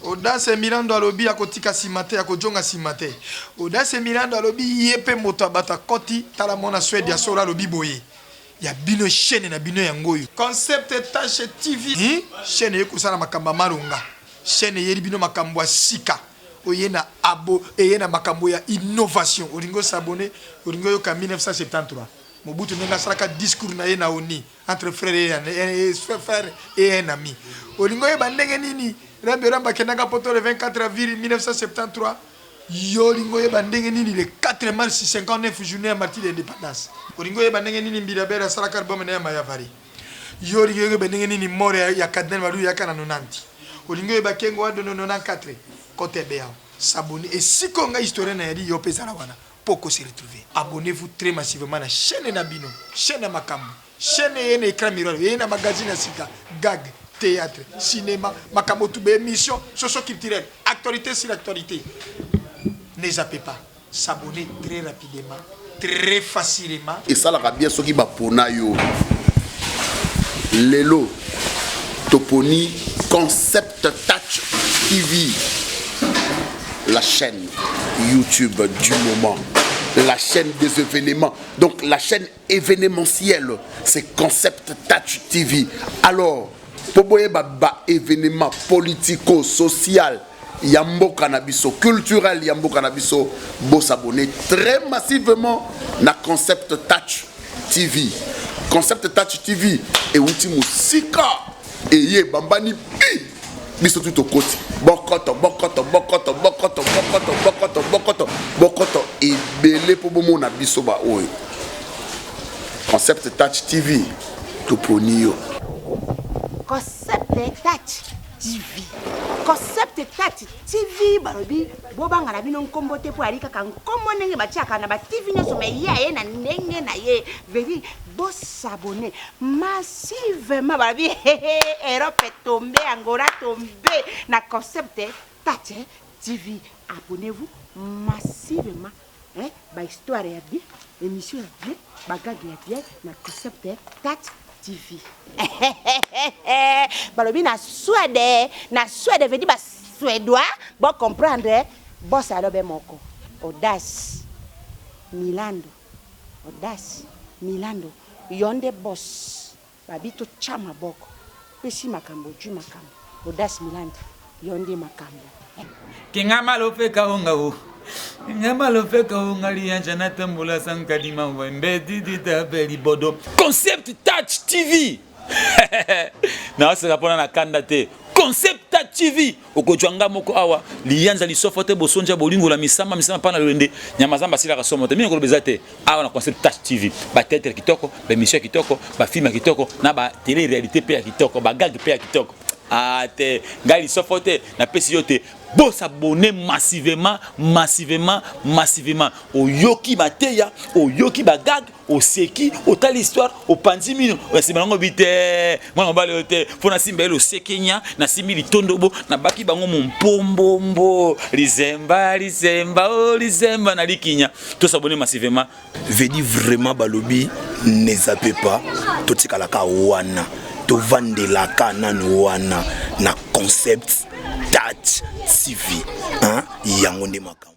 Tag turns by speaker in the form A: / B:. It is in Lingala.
A: Audace Milando alobi akotika sima te, akojonga sima te. Audace Milando alobi ye pe moto ya bato akoti, tala mwana Suède ya solo alobi boye. Ya bino chaine na bino yango oyo. Concept Tache TV, chaine eye kosala makambo ya malonga. Chaine eyeli bino makambo ya sika. Oye na abo, eye na makambo ya innovation. Olingi o s'abonner, olingi oyoka 1973. Mobutu ndenge asalaka discours na ye na ONU. Entre frère et un frère et un ami. Olingi oyeba ndenge nini Rambi Rambi akendaka poto le 24 avril 1973? Yo olingi oyeba ndenge nini le 4 mars 59 journée ya martyrs ya independance? Olingi oyeba ndenge nini Mbilia Bel asalaka album na ye ya Mayavari? Yo olingi oyeba ndenge nini mort ya Cardinal Malu eyaka na 90? Olingi oyeba Kengo wa Dondo 94? Kota ebe awa. S'abonner esika oyo ngai historien nayali yo pe zala wana. Po ko se retrouver. Abonnez-vous très massivement na chaine na bino, chaine ya makambo, chaine eye na ecran miroir, eye na magazine ya sika, gag, theatre, cinema, makambo tout, ba emissions socio culturelles, actualite sur actualite. Ne zappez pas, s'abonner très rapidement, très facilement.
B: Esalaka bien soki ba pona yo. Lelo toponi Concept Touch TV. La chaîne YouTube du moment, la chaîne des événements, donc la chaîne événementielle, c'est Concept Touch TV. Alors, po boyeba ba événement politico social ya mboka na biso, culturel ya mboka na biso, bo s'abonner très massivement na Concept Touch TV. Concept Touch TV euti mosika eye bambani bi biso tu tokoti bokoto bokoto bokoto bokoto bokoto bokoto bokoto bokoto ebele mpo bomona biso baoyo Concept Touch TV toponi yo.
C: Concept Touch TV. Concept Touch TV balobi bobanga na bino nkombo te mpo ayali kaka nkombo ndenge batiaka na ba TV nyonso mais ye aye na ndenge na ye veri bo s'abonner massivement balobi hehe Europe tombe Angola tombe na Concept Touch TV abonnez-vous massivement hein ba histoire ya bien émission ya bien ba gag ya bien na Concept Touch TV balobi na Suède na Suède veut dire ba Suédois bo comprendre boss alobe moko audace Milando audace Milando yo nde boss babi totia maboko pesi makambo ojui makambo audace Milando yo nde makambo.
D: Kinga malofe kaonga o Kinga malofe kaonga lianja na tambola sankadima wembe didita belibodo Concept Touch TV naoseka mpona na kanda te Concept Touch TV okozwa nga moko awa liyanza lisofo te bosonja bolingo la misamba misamba pana lolende nyama zamba asilaka somo te mingi koloba eza te awa na Concept Touch TV ba théâtre kitoko ba émission ya kitoko ba film ya kitoko na ba télé réalité mpe ya kitoko ba gag mpe ya kitoko ah te ngai lisofo te napesi yo te bosabone massivement massivement massivement oyoki mateya oyoki bagag oseki otali histoire opanzi mino na nsima nango bi te mwana mobali oyo te mpo nasimba ye losekenya nasimbi litondobo nabaki bango mompombombo lizemba lizemba o oh, lizemba na likinya tosabone massivement
B: vedi vraiment balobi ne zappe pas totikalaka wana tovandelaka nanu wana na concept touch tv hein? yango nde makambo.